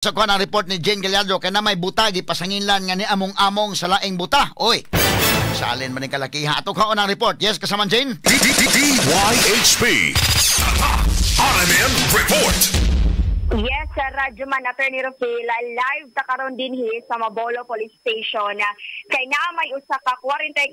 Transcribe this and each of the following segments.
Sa kuha ng report ni Jane Gallardo kay na may buta gipasanginlan nga ni among-among sa laing buta. Oy. Salin man ni kalakiha. Ato kaon ang report. Yes, kasama Jane. DYHP. RMN Report. Yes, Sir Radyoman, Attorney Rufil, live ta karon dinhi sa Mabolo Police Station. Kay naa may usa ka 44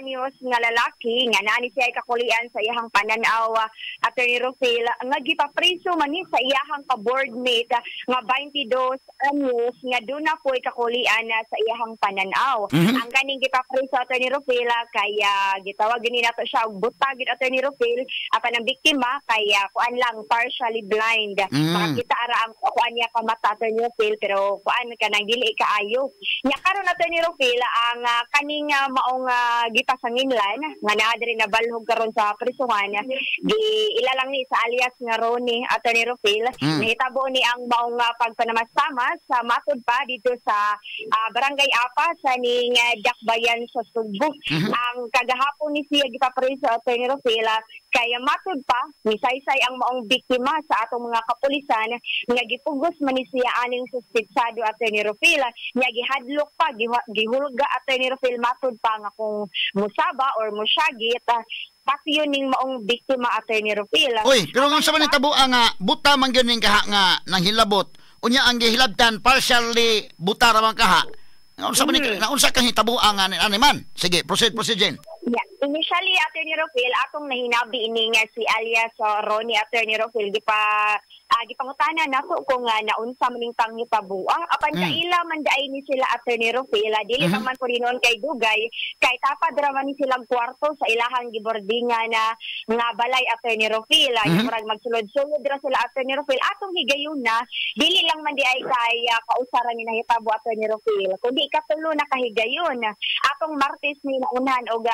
anyos nga lalaki nga naa ni siya kakulian sa iyahang pananaw, Attorney Rufil, nga gipapriso man ni sa iyahang ka-boardmate nga 22 anyos nga duna po'y kakulian sa iyahang pananaw. Ang kaning gipapriso, Attorney Rufil, kay gitawag gini nato siya og buta gid, Attorney Rufil, apan ang biktima kay kuan lang, partially blind. Makakita ara ang kuan niya kamata, Attorney Rufil, pero kuan kanang dili kaayo. Nya karon, Attorney Rufil, ang kaning maong gipasanginlan nga naa diri nabalhog karon sa prisuhan, gi ila lang ni sa alias nga Ronnie, Attorney Rufil. Nahitabo ni ang maong pagpanamastamas sa matud pa dito sa Barangay Apa sa ning Dakbayan sa Sugbo. Ang kagahapon ni siya gipapriso, Attorney Rufil, kay matud pa misaysay ang maong biktima sa atong mga kapulisan nga gipugos man ni siya aning suspitsado, Attorney Rufil, nga gihadlok pa, gihulga, Attorney Rufil, matud pa nga kung musaba or musyagit, patyon ning maong biktima, Attorney Rufil. Oy, pero nga sa man tabo nga buta man gyud ning kaha nga nang hilabot. Unya ang gihilabtan partially buta ra man kaha. Unsa man ni naunsa kang hitabo nga ani man? Sige, proceed, proceed, Jane. Yeah. Initially, Attorney Rufil, atong nahinabi ini nga si alias Ronnie, Attorney Rufil, gipangutana nako kung naunsa man ning panghitaboa. Apan kaila man daay ni sila, Attorney Rufil, dili pa man ko noon kay dugay, kay tapad ra man ni silang kwarto sa ilahang gibordingan na nga balay, Attorney Rufil. Murag magsulod-sulod ra sila, Attorney Rufil. Atong higayuna, dili lang man di ay kay kausaran ni nahitabo, Attorney Rufil, kundi katulo na kahigayon. Atong Martes ni naunhan og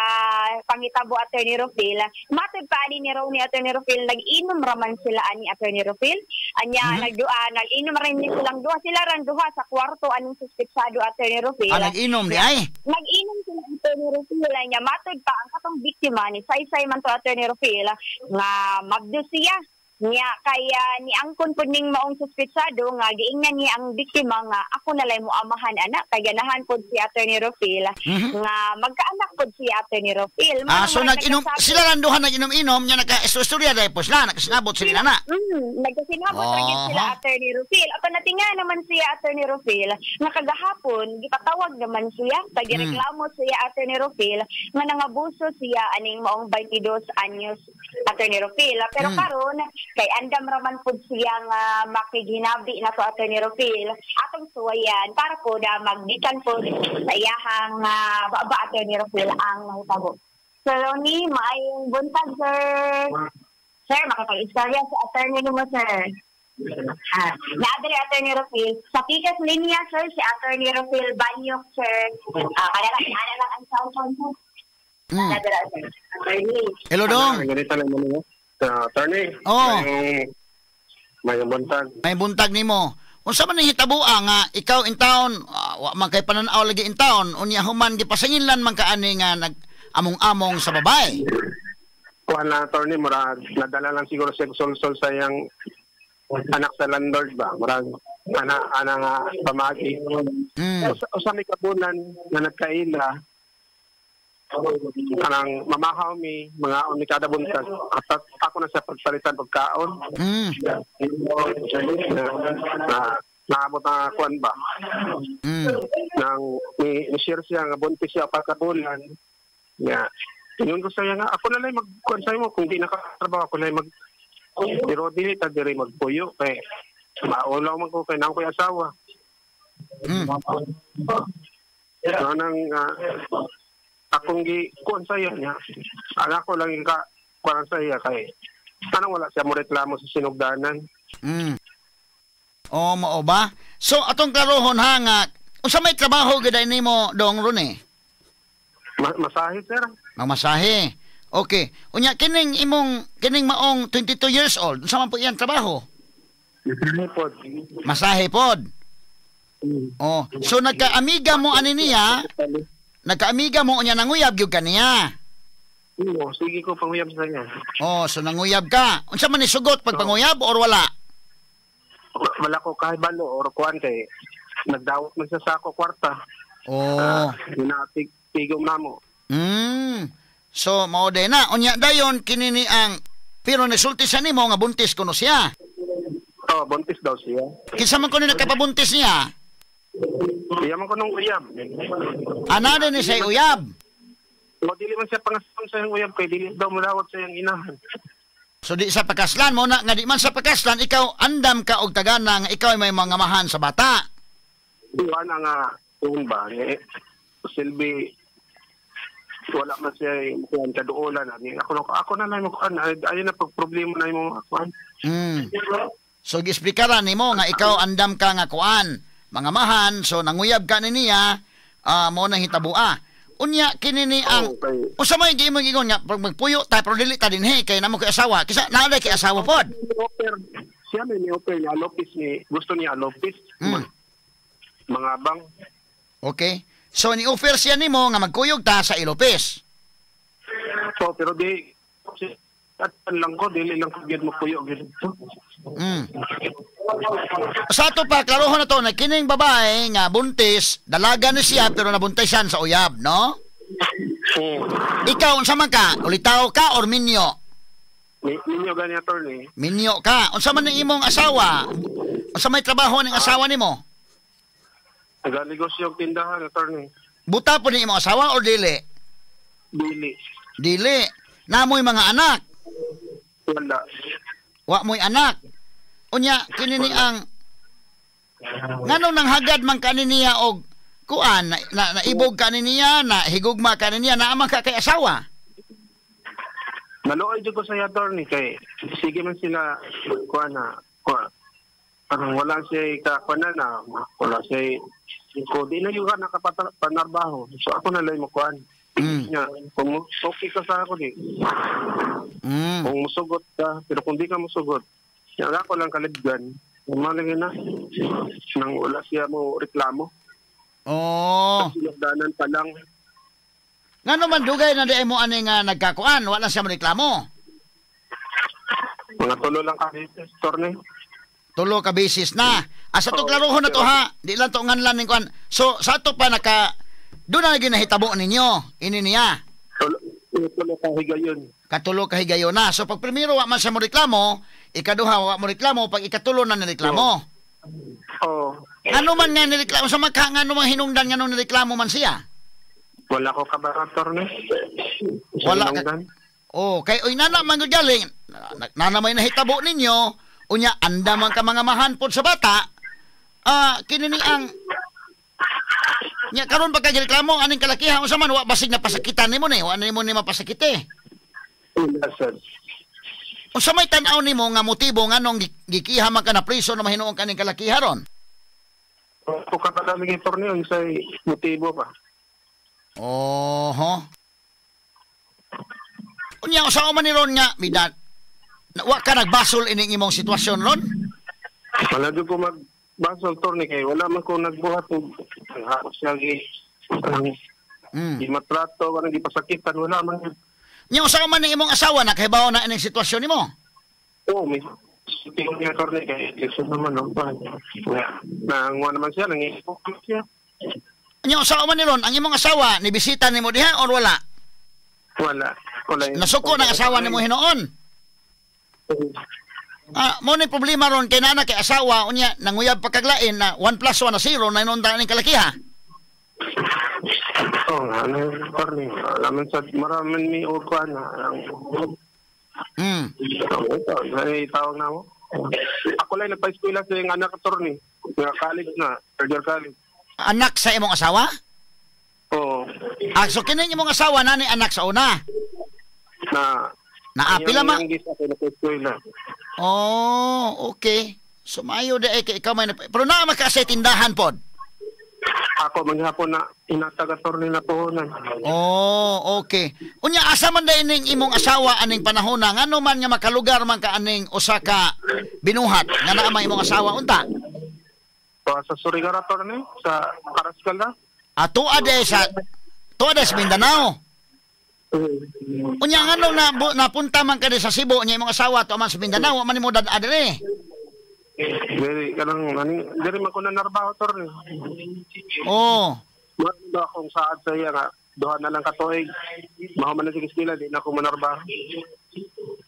panghitabo, Attorney Rufil. Matud pa ani ni Ronnie, Attorney Rufil, nag-inom raman sila ani, Attorney Rufil. Anya nagdua, nag-inom rin ni silang duha, sila ran duha sa kwarto aning suspitsado, Attorney Rufil. Ah, nag-inom di ay. Nag-inom sila, Attorney Rufil. Anya matud pa ang katong biktima ni saysay man to, Attorney Rufil, nga magdo siya. Niya kaya ni angkon pud ning maong suspitsado nga giingnan niya ang biktima nga ako na lay mo amahan anak kay ganahan pud si Attorney Rufil nga magkaanak pud si Attorney Rufil. Ah, so nag-inom sila lang duha, nag-inom-inom nya naka-istorya dai po sila, nakasinabot sila na. Nagkasinabot ra gyud sila, Attorney Rufil. Apan natinga naman siya, Attorney Rufil, nga kagahapon gipatawag naman siya kay gireklamo siya, Attorney Rufil, nga nangabuso siya aning maong 22 anyos, Attorney Rufil. Pero karon kay andam raman pud siya nga makighinabi na to, Attorney Rufil, atong suwayan para po na maggikan po sa iyahang baba, Attorney Rufil, ang nahitabo. Sir Ronnie, maayong buntag, sir. Sir, makapag-istorya sa attorney nimo, sir. Naadri, Attorney Rufil. Sa pikas linya, sir, si Attorney Rufil Banyok, sir. Kaya lang, ana lang ang cellphone, sir. Nadara, sir. Attorney. Hello, dong. Ganito lang mo. Attorney. Oh. May buntag. May buntag nimo. Unsa man ni hitaboa nga ikaw in town, wa man kay pananaw lagi in town, unya human gipasanginlan man ka ani nga nag among-among sa babae? Kuan lang, attorney, murag nadala lang siguro sa sulsol sa iyang anak sa landlord ba. Murag ana nga pamagi. Usa may kabunan nga nagkaila kanang mamahaw mi mga uni kada buntag at ako na sa pagpalitan pagkaon. Naabot na kuan ba. Nang ni share siya nga buntis siya pagkabulan. Nga ingon ko saya nga ako na lang magkuan sa imo kung di nakatrabaho, ako na lang mag pero dili ta diri magpuyo kay maulaw man ko kay nang koy asawa. So, nang akong gi kuan saya niya. Ang ako lang ka kuan saya kay anong wala siya mo reklamo sa sinugdanan. O mao ba? So atong klarohon ha nga unsa may trabaho gyud nimo, dong Rone? Masahe, sir. Magmasahe. Okay. Unya kining imong kining maong 22 years old, unsa man po iyang trabaho? Masahe pod. Masahe pod. Oh, so nagkaamiga mo ani niya? Nagkaamiga mo unya nanguyab gyud kaniya. Oo, sige ko panguyab sa niya. Oh, so nanguyab ka. Unsa man ni sugot pag panguyab or wala? Wala ko kahibalo or kuan kay nagdawat man siya sa ako kwarta. Oh. Minatig tigom namo. So mao din na unya dayon kini ni ang pero nisulti sa nimo nga buntis kuno siya. Oh, buntis daw siya. Kinsa man kuno nagkapabuntis niya? Iya man kunong uyab. Ana din ni siya uyab. Mo dili man siya pangasaon sa iyang uyab kay dili daw modawat sa iyang inahan. So di sa pakaslan mo na nga di man sa pakaslan ikaw andam ka og tagana nga ikaw ay may mga mahan sa bata. Duha na nga kuan ba eh, silbi wala man siya kuan kaduolan ani ako na lang kuan ayo na pag problema na imong kuan. So gisplikaran nimo nga ikaw andam ka nga kuan mga mahan, so nanguyab ka ni niya, mo nang hitabua. Unya kini ni ang Okay. Usa may giimong ingon nga pag magpuyo ta pero dili ta dinhi kay namo kay asawa. Kisa naa kay asawa pod. Offer siya may ni-offer niya Lopez ni gusto niya Lopez. Mga bang. Okay. So ni-offer siya nimo nga magkuyog ta sa Ilopes. So pero di at lang ko dili lang ko gyud magpuyo gyud. Sa ato pa klarohon na to na kining babae nga buntis, dalaga ni siya pero nabuntisan sa uyab, no? Ikaw unsa man ka? Ulitaw ka or minyo? Minyo gani attorney. Minyo ka. Unsa man ang imong asawa? Unsa may trabaho ning asawa nimo? Naganegosyo og tindahan attorney. Buta po ni imong asawa or dili? Dili. Dili. Namoy mga anak. Wala. Wa mo'y anak. Unya kini ni ang nganong nanghagad man kani niya og kuan na naibog kani niya, na higugma kani niya, naa man ka kay asawa. Naluoy jud ko sa attorney kay sige man sila kuan na kuan. Parang wala siya kakuan na wala siya ko di na yung ka nakapanarbaho. So ako na lang mo kuan. Nya, kung okay ka sa ako di. Kung musugot ka, pero kung di ka musugot, nya ako lang kalibgan. Malagay na nang wala siya mo reklamo. Oh. Sinagdanan pa lang. Ngano man dugay na di ay mo ani nga nagkakuan, wala siya mo reklamo. Mga tulo lang ka attorney. Tulo ka bisis na. Asa to klarohon na to ha. Di lang to nganlan ning kuan. So sa ato pa naka doon na ginahitabo ninyo ini niya. Tulo ka higayon. Katulo ka higayon na. So pag primero wa man siya mo reklamo, ikaduha wa mo reklamo, pag ikatulo na nireklamo. Oo. Ano man nga nireklamo sa maka ngano man hinungdan ngano nireklamo man siya? Wala ko kabaro attorney. Wala ka. Oh, kay oy nana man gud galing. Nana may nahitabo ninyo, unya anda man ka mga mahan pod sa bata. Kini ni ang nya karon pagka gireklamo aning kalakihan unsa man wa basig na pasakitan nimo ni, wa nimo ni mapasakit eh. Unsa may tan-aw nimo nga motibo nganong gikiha man ka na priso na mahinuon kaning kalakiha ron? Ko kabalo ni torneo unsay motibo pa. Oho. Unya usa man ni ron nga midat wa ka nagbasol ining imong sitwasyon ron? Wala jud ko magbasol torne kay wala man ko nagbuhat og siya gi gimatrato kanang gipasakitan wala man. Nya usa man ni imong asawa nakahibaw na ining sitwasyon nimo? Oo, may tingon niya torne kay lisod naman no. Nangwa naman siya, nangipo siya. Nya usa man ni ron ang imong asawa nibisita nimo diha or wala? Wala. Wala. Nasuko ng asawa nimo hinuon? Mo ni problema ron kay nana kay asawa unya nanguyab pagkaglain na 1 + 1 na 0 na inon ning kalakiha. Oh, ano torne, alaman sa maraman mi og kuan na. Ay tawag na mo. Ako lang nagpa-eskwela sa iyang anak torne. Nga college na, third year college. Anak sa imong asawa? Oo. So kini imong asawa nani anak sa una? Na Naapila ma. Oh, okay. So maayo di ay kay ikaw may pero naa man ka sa tindahan pod. Ako maghapon na inatag attorney na puhunan. Oh, okay. Unya asa man day ning imong asawa aning panahon na ngano man nga makalugar man ka aning usa ka binuhat nga naa man imong asawa unta? Sa Surigao attorney sa Carrascal na. Ato ade sa Mindanao. Unya nganong napunta man ka sa Cebu unya imong asawa to man sa Mindanao wa man nimo dad-a diri. Dili kanang ani diri man ko nanarbaho, tor. Oh. Mo akong saad sa iya nga duha na lang ka tuig. Mahuman na sige sila, di na ako manarbaho.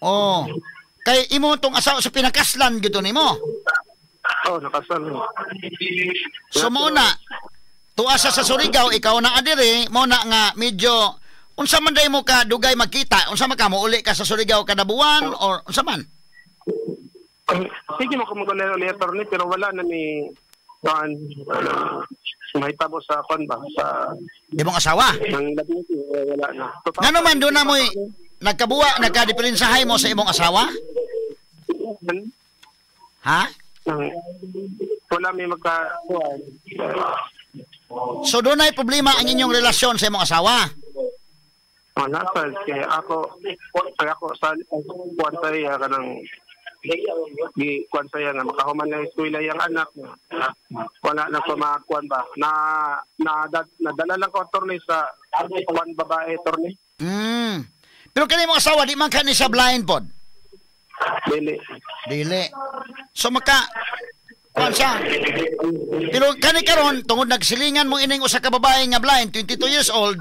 Oh. Kay imo tong asawa sa pinakaslan gyud nimo. Oh, nakasal. So mo na tuwa sa Surigao, ikaw na adiri, mo na nga medyo unsa man day mo ka dugay magkita, unsa man ka mo uli ka sa Surigao kada buwan or unsa man? Sige mo ko mag-uli, attorney, pero wala na ni kuan mahitabo sa kuan ba sa imong asawa. Nang labi wala na. Ngano man doon na mo'y nagkabuwa, nagkadiperensahay mo sa imong asawa? Ha? Wala may magka-kuan. So doon ay problema ang inyong relasyon sa imong asawa? Wala pa. Kaya ako sa kuan sa iya kanang di kuan sa iya nga makahuman lang eskwela yung anak. Wala na ko makakuan ba. Nadala lang ko attorney sa kuan babae attorney. Mm. Pero kani mong asawa di man kani siya blind pod. Dili. Dili. So maka kuan siya. Pero kani karon tungod nagsilingan mo ining usa ka babae nga blind, 22 years old,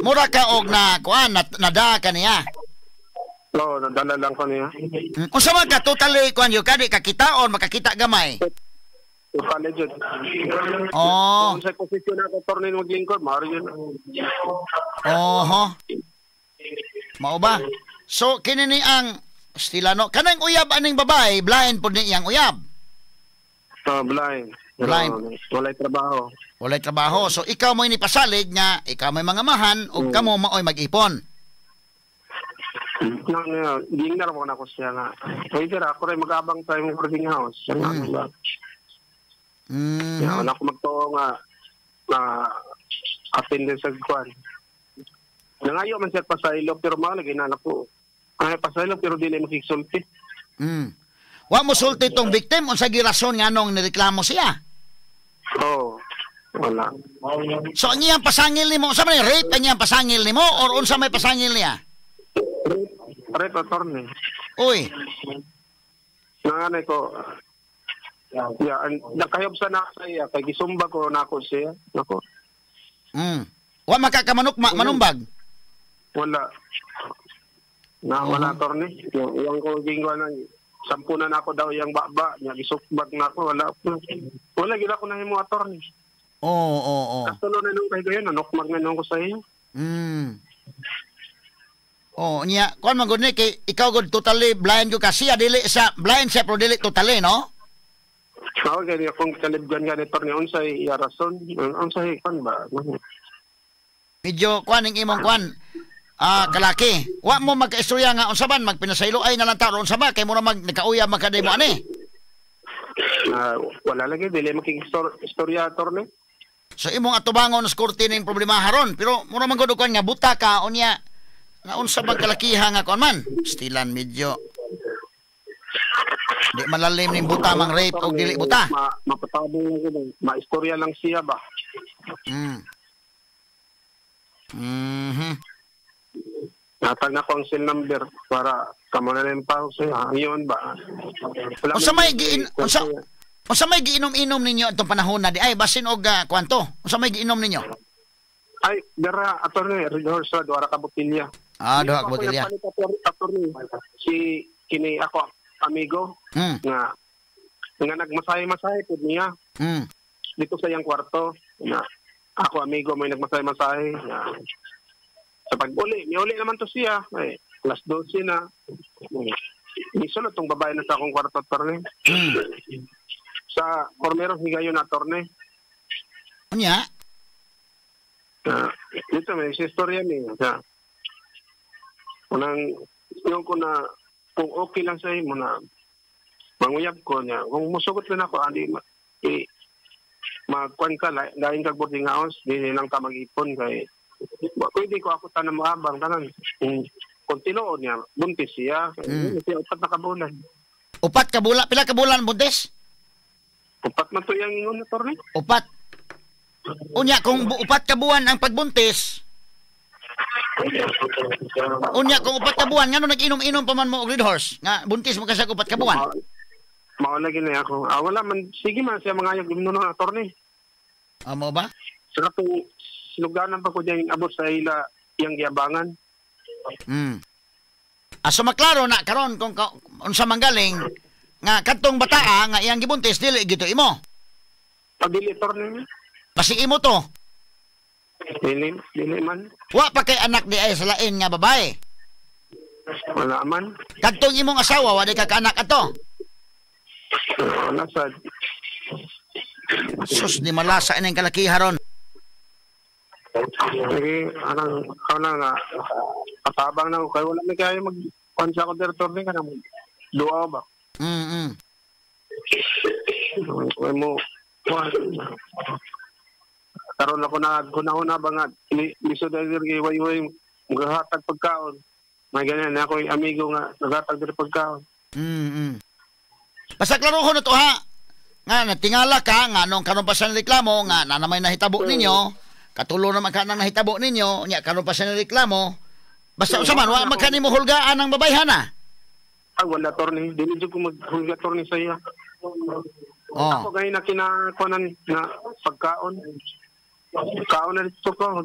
mura ka og na kuan nada kaniya. Oo, nadala lang ko niya. Unsa man ka totally kuan yo kadi kakitaon makakita gamay. Totally jud. Oh. Sa posisyon ako attorney maglingkod, mao yun. Oho. Mao ba? So kini ni ang stilano kanang uyab aning babae, blind pod ni iyang uyab. Oh, blind. Blind. Walay trabaho. Walay trabaho. So ikaw mo inipasalig nga ikaw may mga mahan ug kamo maoy mag-ipon. No, giingnar mo na ko siya nga. Pwede ra ako rin mag-abang sa imong boarding house. Mm. Yeah, wala ko magtuo nga na attendance sa kuan. Nangayo man siya pasaylo pero mga lagi na ko. Ay pasaylo pero dili makigsulti. Mm. Wa mo sulti tong victim unsa gi rason nganong nireklamo siya? Oh, wala. So ang iyang pasangil nimo, unsa man rape ang iyang pasangil nimo or unsa may pasangil niya? Rape, attorney. Uy. Nanganay ko. Yeah, and nakayob sa na sa iya kay gisumba ko na ako siya. Nako. Mm. Wa makakamanok manumbag. Wala. Na wala attorney. Yung ko gingwa na sampunan ako daw yang baba, nya gisukbag na ako, wala. Wala gid ako nahimo attorney. Oo, oo, oo. Katulo na nung kay gayon, nanukmag na nung ko sa iyo. Mm. Oh, niya, kuan man gud ni kay ikaw gud totally blind ko kasi dili sa blind siya pero dili totally, no? Oo, kay akong kalibgan nga ni attorney unsay iya rason, unsay kuan ba? Medyo kuan ning imong kuan. Kalaki. Wa mo magkaistorya nga unsa man magpinasaylo ay na lang ta unsa ba kay mura mag nakauyab man kaday mo ani. Wala lagi dili makig-istorya attorney. So imong atubangon sa korte ning problema haron pero mura man gud kuan nga buta ka unya nga unsa bang kalakiha nga kuan man stilan medyo di malalim ning buta mang rape og dili buta. Mapatabong lang gud, maistorya lang siya ba. Mm. Mhm. Natag na ko ang cell number para kamo na lang pa siya. Iyon ba? Unsa may giin unsa may giinom-inom ninyo atong panahon na di ay basin og kwanto? Unsa may giinom ninyo? Ay, dara attorney rehearsal duha ka botilya. Ah, duha ka botilya. Attorney si kini ako amigo nga nagmasahe-masahe pud niya. Mm. Dito sa iyang kwarto na ako amigo may nagmasahe-masahe na sa pag-uli, miuli naman to siya. Ay, alas 12 na. Misulot tong babae na sa akong kwarto, attorney. Mm. Sa Cormero higayon na, attorney. Unya? Dito may istorya niya. Unang, yung ko na, kung okay lang sa imo na, manguyab ko niya. Kung musugot lang ako, adi, magkuan ka, lain kag boarding house, di lang ka mag-ipon kay pwede ko ako tanang maabang tanan. Kung tinuod niya, buntis siya. Mm. Siya, 4 na ka bulan. 4 ka bulan? Pila ka bulan buntis? 4 man to iyang ingon na, attorney. 4. Unya, kung 4 ka buwan ang pagbuntis, unya, kung 4 ka buwan, ngano nag-inom-inom pa man mo og Red Horse? Nga, buntis mo kasi 4 ka buwan. Mao lagi na ako. Wala man sige man siya mangayog imno na attorney. Amo ba? Sa katong sinuganan pa ko diyan abot sa ila iyang giabangan. Aso maklaro na karon kung unsa man galing nga kadtong bataa nga iyang gibuntis dili gito imo. Dili attorney. Basi imo to. Dili, dili man. Wa pa kay anak di ay sa lain nga babae. Wala man. Kadtong imong asawa wa di ka kaanak ato. Wala sad. Sus di malasa ining kalakiha ron. Sige, anang ako na nga katabang na ko kay wala mi kayo mag kuan sa ako director ni kanang duwa ba. Kay mo kuan karon ako na hunahuna ba nga lisod ay diri way-way magahatag pagkaon. May ganyan na ako yung amigo nga naghatag diri pagkaon. Basta klarohon na to ha. Nga natingala ka nga nung karon pa sa reklamo nga na namay nahitabo ninyo, katulo naman ka nang nahitabo ninyo, nya karon pa sa reklamo. Basta unsa man wa man kanimo hulgaan ang babayhan ha. Ay wala torni, dili jud ko maghulga torni sa iya. Oh. Ako gani na kinakuanan na pagkaon. Kaon na dito ko.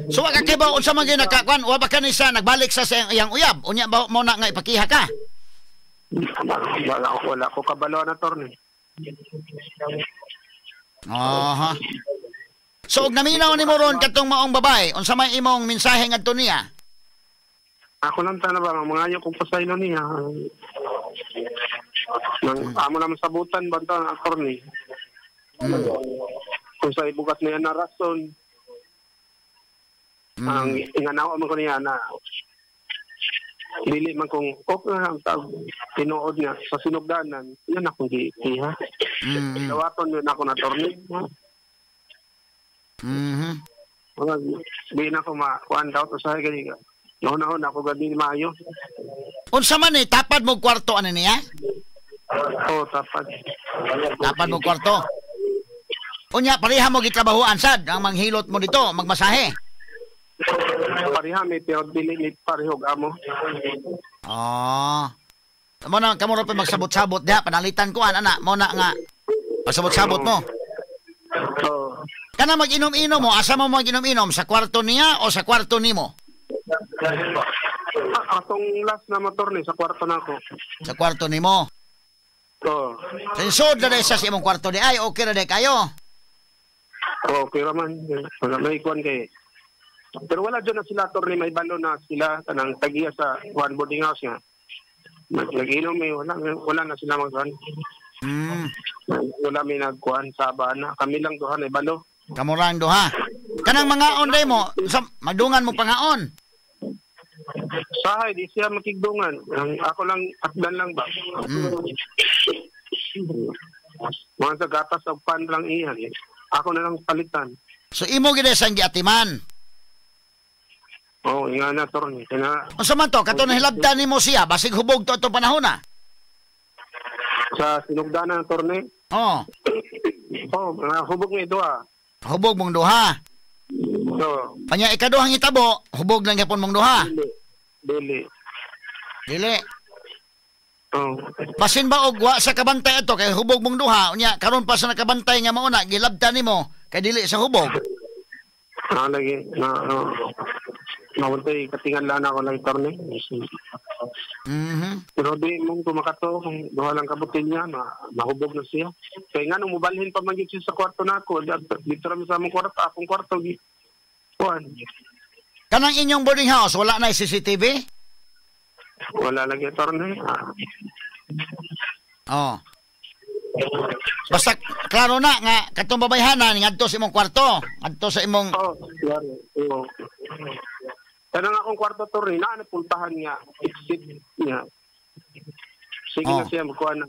So wa ka kibaw unsa man gyud nakakuan, wa ba kani sa nagbalik sa iyang uyab? Unya ba mo na nga ipakiha ka? Wala ko kabalo na torni. Aha. So og naminaw nimo ron kadtong maong babae, unsa may imong mensahe ngadto niya? Ako lang tana ba mangayo kong pasaylo niya. Nang amo naman sabutan banta ang attorney. Kung sa ibugat niya na rason, ang inganaw man ko niya na dili man kung okay ang tag tinuod niya sa sinugdanan, yan akong giiha. Dawaton yun ako na attorney. Di na ako makuan daw to sa gani. Nauna-una ako gani maayo. Unsa man ni tapad mo kwarto ani niya? Oo, tapad. Tapad mo kwarto. Unya pareha mo gitrabahoan sad ang manghilot mo dito, magmasahe. Pareha mi pero dili mi parehog amo. Ah. Mo na kamo ra pa magsabot-sabot diha panalitan ko ana mo na nga magsabot-sabot mo. Oo. Kana mag-inom-inom mo, asa mo mag-inom-inom sa kwarto niya o sa kwarto nimo? Atong last na motor ni sa kwarto nako. Sa kwarto nimo. Oo. Sensod na sa imong kwarto di ay okay ra di kayo. Okay ra man. Wala may kuan kay. Pero wala dyan na sila torni may balo na sila kanang tagiya sa one boarding house nga. Nag-inom may wala na sila magkuan. Wala may nagkuan sa bana. Kami lang duha na balo. Kamo lang duha. Kanang mangaon day mo, sa madungan mo pangaon. Sahay di siya makigdungan. Ang ako lang atdan lang ba. Mga sa gatas og pan lang iyan. Ako na lang palitan. So imo gid sang giatiman. Oo, nga na torni. Kaya unsa man to kato nahilabtan nimo siya basig hubog to atong panahon na. Sa sinugdanan torni. Oo. Oh, hubog ni duha. Hubog mong duha. So, panya ikaduhang itabo, hubog lang gyapon mong duha. Dili. Dili. Oh. Basin ba og wa sa kabantay ato kay hubog mong duha, unya karon pa sa nakabantay nga mauna gilabtan nimo kay dili sa hubog. Lagi na nawantay katingan lang ako lang torne. Pero di mong kumakato kung duha lang ka botelya, mahubog na siya. Kaya nga nung mubalhin pa man gyud siya sa kwarto nako, dito ra mi sa among kwarto, akong kwarto gi. Kuan. Kanang inyong boarding house wala na CCTV? Wala lagi torne. Oh. Basta klaro na nga katong babayhanan ngadto sa imong kwarto, ngadto sa imong. Oh, klaro. Oh. Kanang akong kwarto torne na napultahan niya, exit niya. Sige na siya magkuha na.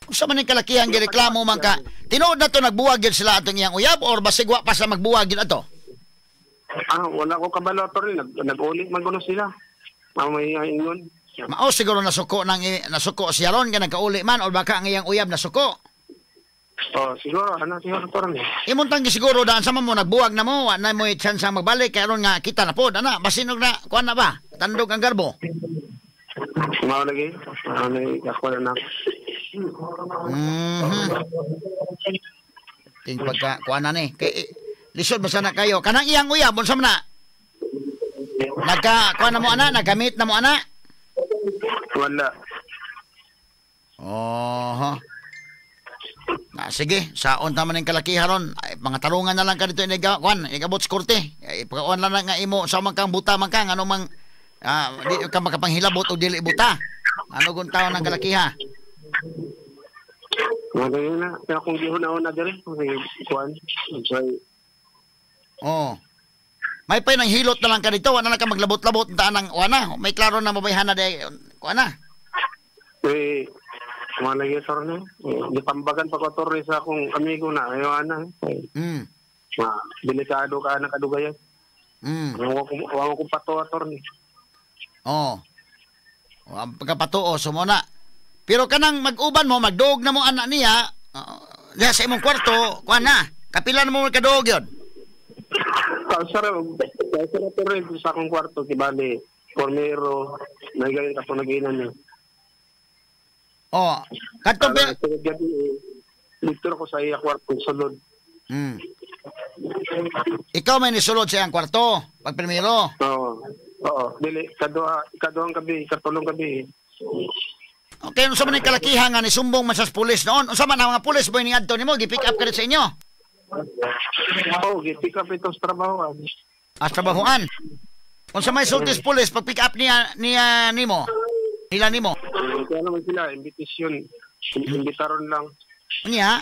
Unsa man ning kalakihan gireklamo man ka? Tinuod na to nagbuwag gyud sila atong iyang uyab or basig wa pa sa magbuwag gyud ato? Wala ko kabalo torne, nag-uli man kuno sila. May ingon. Mao siguro nasuko nang nasuko siya ron nga nagkauli man or baka ang iyang uyab nasuko. Oh, siguro ana siguro torne. Imong tanggi siguro daan sa mo nagbuwag na mo, wa na mo chance magbalik kay aron nga kita na pod ana basinog na kuan na ba? Tandog ang garbo. Mao lagi. Ano ako na. Mhm. Ting pagka kuan na ni. Kay lisod ba sana kayo? Kanang iyang uyab unsa man na? Nagka kuan na mo ana, nagamit na mo ana? Wala. Oho. Na sige, saon ta man ning kalakiha ron. Ay, mga tarungan na lang ka dito iniga kuan, inigabot sa korte. Ay, pagkakuan lang nga imo sa man kang buta man kang ano mang di ka makapanghilabot o dili buta. Ano gun taon ng kalakiha? Wala yun na. Kaya kung gihuna-una diri, kuan. Sorry. Oh. May pay nang hilot na lang ka dito, wala na ka maglabot-labot ta nang wala. May klaro na mabayhana day kuan na. Eh, wala gyud torne. Gipambagan pa ko torne sa akong amigo na ayo ana. Ma, delikado ka na kadugayan. Wa ko patuwa torne. Oh. Ang pagkapatuo sumo na. Pero kanang mag-uban mo, magduog na mo anak niya, diha sa imong kwarto, kuan na. Kapila na mo kaduog yun. Kausara torne sa akong kwarto, kibali pormero, nagayon ka po nag-inan niya. Oh, kadtong dito ko sa iya kwarto sulod. Ikaw may nisulod sa iyang kwarto pag primero. Oo. Oo, dili kaduhang gabi, katulong gabi. Okay, unsa man ang kalakihan nga nisumbong man sa pulis noon? Unsa man ang mga pulis boy niadto nimo, gi-pick up ka sa inyo? Oo, gi-pick up ito sa trabahoan. Ah, trabahoan. Unsa may sulti sa pulis pag pick up niya nimo? Nila nimo? Kaya naman sila, invitation. Imbitaron lang. Unya?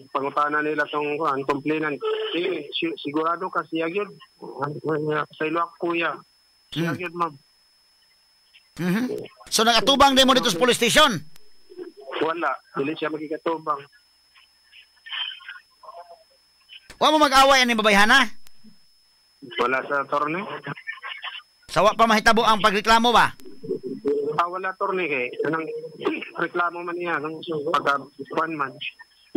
Pangutana nila itong complainant. Eh, sigurado ka siya yun. Sa ilo ako, kuya. Siya yun, ma'am. Mm-hmm. So, nag-atubang din mo dito sa police station? Wala. Dili siya magkikatubang. Wa mo mag-away ani babayhana? Wala sa torne. Sawa pa mahitabo ang pagreklamo ba? Ah, wala torne kay. Anong reklamo man niya nang pagka-kuan man.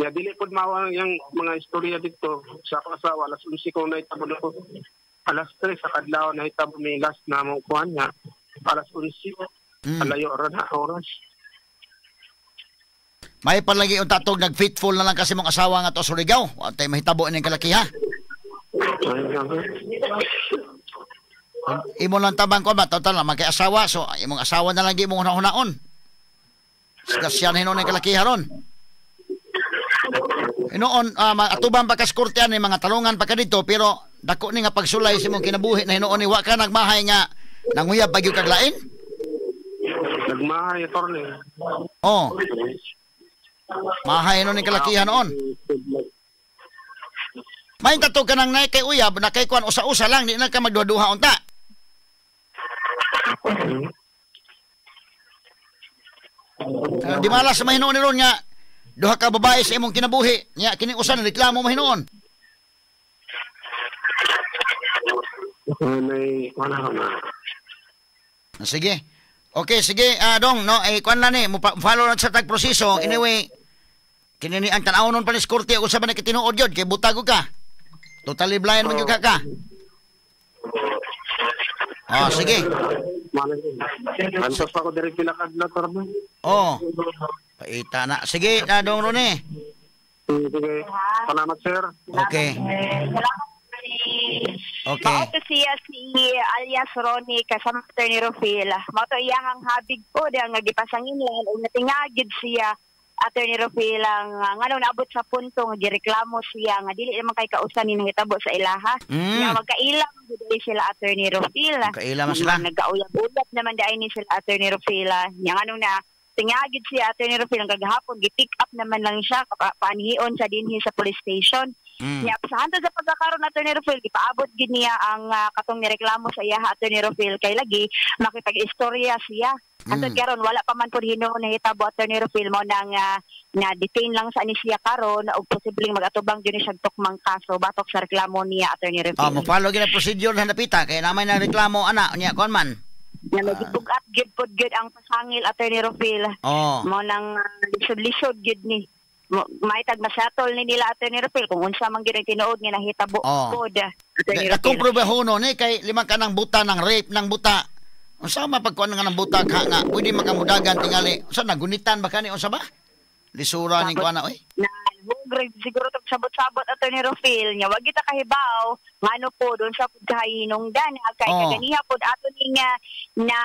Ya dili pud mawa yung mga istorya dito sa akong asawa alas 11 ko nahitabo na ko. Alas 3 sa kadlaw nahitabo mi last na mo kuan nga. Alas 11. Alayo ra na oras. May palagi ang tatog nag-faithful na lang kasi mong asawa nga to Surigao. Wa tay mahitabo ining kalaki ha. Imo lang tabang ko ba total lang kay asawa so imong asawa na lang imong hunaon. Disgrasya na hinuon ang kalaki ron. Hinuon atubang pa kas korte ani mga talungan pa ka dito pero dako ni nga pagsulay sa imong kinabuhi na hinuon ni wa ka nagmahay nga nanguyab pa gyud kag lain. Nagmahay torne. Oh. Mahay nun ang kalakihan noon. May tato ka nang naay kay uyab na kay kuan usa-usa lang di na ka magduha-duha unta. Di malas sa mahinuon ni ron nga duha ka babae sa imong kinabuhi nya kini usa na reklamo mahinuon. May wala na. Sige. Okay, sige, dong, no, eh kuan lang ni, mo follow na sa tag proseso. Anyway, kini ni ang tan-aw nun pa ni korte ug sa man kitinuod gyud kay butago ka. Totally blind man gyud ka. Ah, sige. Antos pa ko diri pila ka adlaw torne. Oh. Paita na. Sige, dong Rone. Sige. Salamat, sir. Okay. Salamat. Okay. Mao to siya si alias Ronnie kasama Attorney Rufil. Mao to iyahang habig po diha nga gipasanginlan ug natingagid siya Attorney Rufil ang nganong naabot sa punto nga gireklamo siya nga dili naman kay kausan ni nahitabo sa ilaha. Nga magkaila man gud sila Attorney Rufil. Magkaila man sila. Nagkauyab-uyab naman diay ni sila Attorney Rufil. Nya nganong na tingagid siya Attorney Rufil ang kagahapon gi-pick up naman lang siya paanhion sa dinhi sa police station. Nya sa hantod sa pagkakaroon Attorney Rufil gipaabot gid niya ang katong nireklamo sa iya Attorney Rufil kay lagi makipag-istorya siya. Hantod karon wala pa man pud hinuon nahitabo Attorney Rufil mo nang na detain lang sa ni siya karon og posibleng magatubang gyud ni siya tukmang kaso batok sa reklamo niya Attorney Rufil. Ah, mo-follow gyud ang procedure na napita kay namay na reklamo ana unya kon man. Nga nagbugat gyud pud gyud ang pasangil Attorney Rufil. Oh. Mo nang lisod-lisod gyud ni. Maitag masettle ni nila Attorney Rufil kung unsa man gyud ang tinuod nga nahitabo pod. Attorney Rufil. Akong probahono ni kay lima ka ng buta ng rape ng buta. Unsa man pagkuan nga ng buta ka nga pwede makamudagan tingali. Unsa nagunitan ba kani unsa ba? Lisura ning kuan na oy. Na siguro tog sabot-sabot Attorney Rufil nya wag kita kahibaw ngano po doon sa pagkahinungdan kay kaganiha pod ato ning na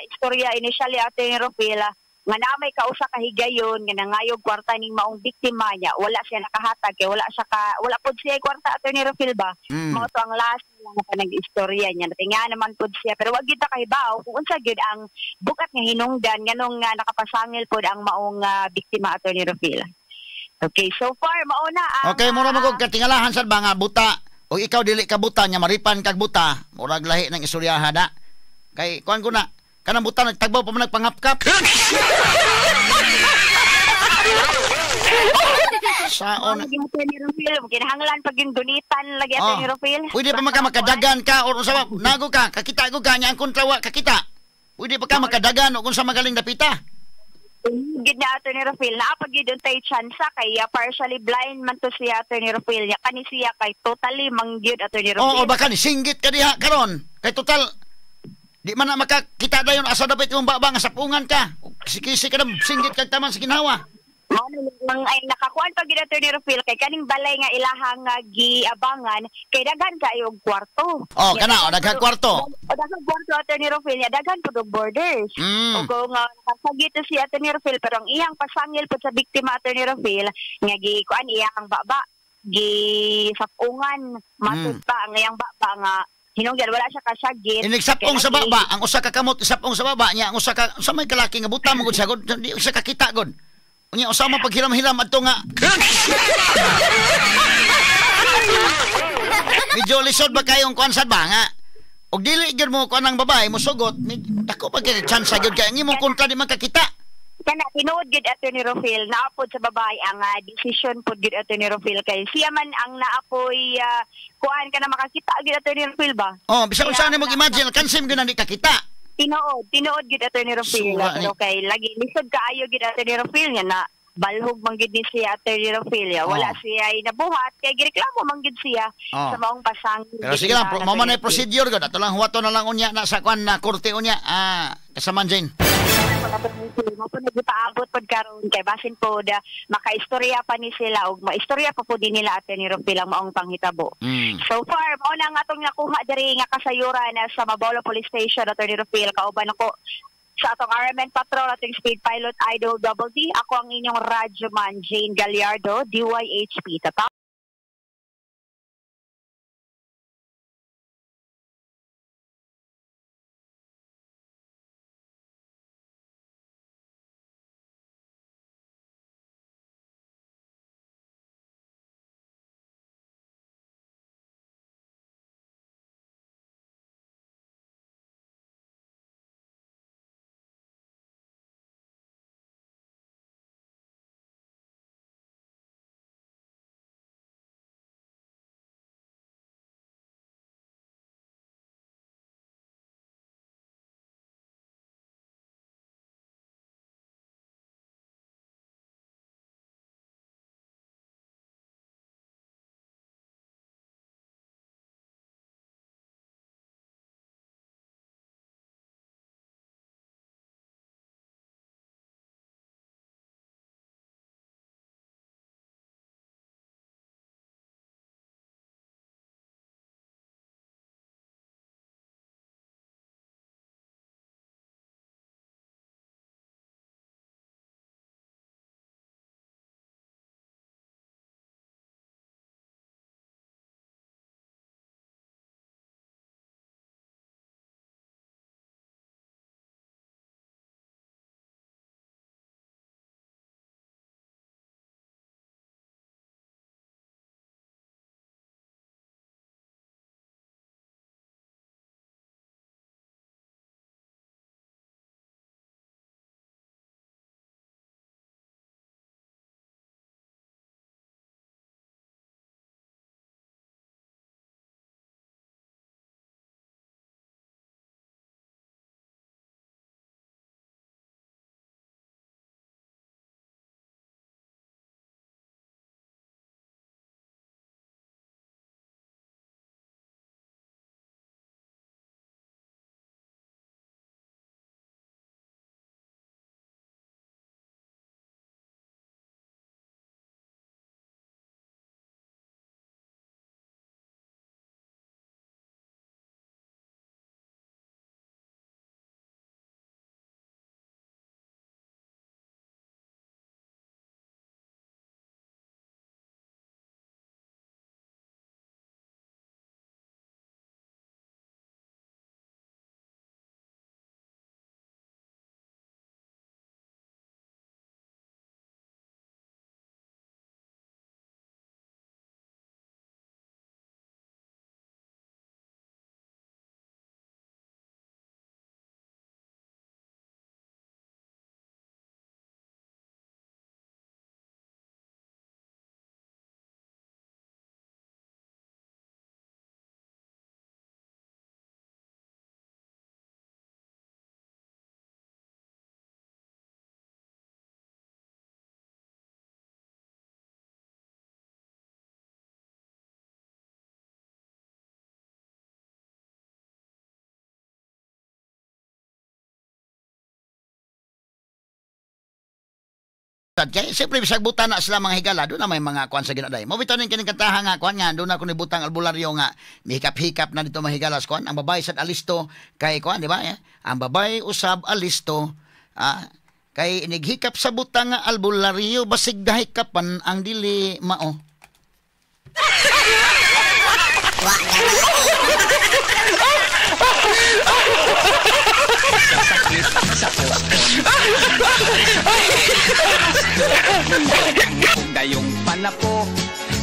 istorya initially Attorney Rufil nga na may kausa ka higayon nga nangayog kwarta ning maong biktima niya wala siya nakahatag kay wala siya ka wala pod siya kwarta Attorney Rufil ba. Mao to ang last lang ka nag-istorya niya natinga naman pod siya pero wag kita kahibaw kung unsa gyud ang bukat nga hinungdan nganong nakapasangil pod ang maong biktima Attorney Rufil. Okay, so far mauna ang okay, mura magog katingalahan sad ba nga buta o ikaw dili ka buta nya maripan kag buta murag lahi ng istoryaha na kay kuan ko na kanang buta nagtagbaw pa man nagpangapkap. Saon kinahanglan pag yung gunitan lagi Attorney Rufil. Pwede pa makadagan ka or unsa nago ka kakita ko ka nya ang kontra wa kakita. Pwede pa ka makadagan o kung sa magaling dapita. Gid na Attorney Rufil, naapag yun tay chance kay partially blind man to siya Attorney Rufil. Ya kani siya kay totally mangyud Attorney Rufil. Oo, baka ni singgit ka diha karon. Kay total di man na makakita dayon asa dapat imong baba nga sapungan ka. Kisi-kisi ka na singgit kag taman sa ginhawa. Ang ay nakakuan pa gid Attorney Rufil kay kaning balay nga ilahang giabangan kay daghan kaayo og kwarto. Oh, kana daghan kwarto. O daghan kwarto Attorney Rufil nya daghan pud og borders. Og nga nakasagit si Attorney Rufil pero ang iyang pasangil pud sa biktima Attorney Rufil nga gikuan iyang baba gisapungan matud pa ang iyang baba nga hinungdan wala siya kasagit. Inigsapong sa baba ang usa ka kamot isapong sa baba nya ang usa ka sa may kalaki nga buta mo gud siya gud di siya kakita gud. Unya usa man paghilam-hilam adto nga. Medyo lisod ba kayong kuan sad ba nga? Og dili gyud mo kuan ang babae mosugot, dako pa kay chance gyud kay ang imong kontra di man kakita. Kana tinuod gyud Attorney Rufil, naapod sa babae ang decision pod gyud Attorney Rufil kay siya man ang naapoy kuan ka na makakita gyud Attorney Rufil ba? Oh, bisan unsa nimo imagine kansim gyud na di kakita. Tinuod gyud Attorney Rufil pero kay lagi lisod kaayo gyud Attorney Rufil nga na balhog man gyud ni siya Attorney Rufil. Wala siya nabuhat kay gireklamo man gyud siya sa maong pasangil. Pero sige lang, mao man ay procedure gyud ato lang huwato na lang unya na sa kuan na korte unya kasaman Jane. Mo po nagpaabot pod karon kay basin pod makaistorya pa ni sila og maistorya pa pod nila Attorney Rufil ang maong panghitabo. So far mao na ang atong nakuha diri nga kasayuran sa Mabolo Police Station Attorney Rufil kauban ako sa atong RMN Patrol ating Speed Pilot Idol Double D. Ako ang inyong radyo man Jane Gallardo, DYHP. Tata. Kaya siyempre bisag buta na sila mga higala, doon na may mga kuan sa ginaday. Mo bitaw ning kining kantahan nga kuan nga doon na ko nibutang albularyo nga mihikap-hikap na dito mga higala kuan. Ang babae sad alisto kay kuan, di ba? Eh? Ang babae usab alisto kay inighikap sa butang nga albularyo basig gahikapan ang dili mao. Sakit sa pospon. Dayong panapo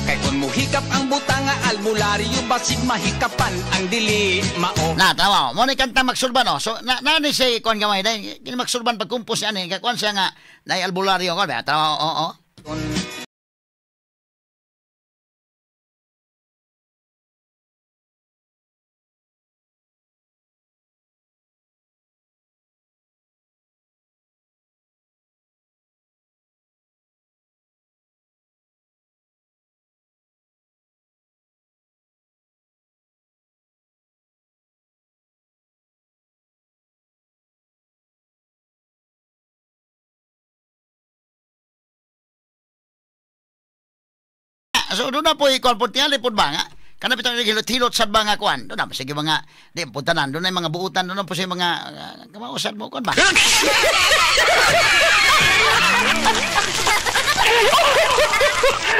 kay kun muhikap ang butang nga albularyo basig mahikapan ang dili mao. Na tama mo ni kanta magsulban oh. So na ni si kuan gamay dai kini magsulban pagkumpos ani kay kuan siya nga nay albularyo kon ba tama oo. So doon na po ikuan po tingali po ba nga kana bitong hilot-hilot sad ba nga kuan doon na sige mga di po tanan doon na mga buutan doon na po sa mga kamausad mo kuan ba.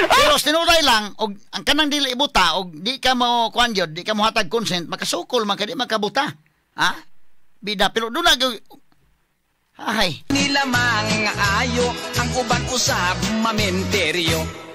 Pero tinuray lang og ang kanang dili ibuta og di ka mo kuan gyud di ka mo hatag consent makasukol man ka di makabuta ha bida pero doon na hay nila mga ayo ang uban usab mamenteryo.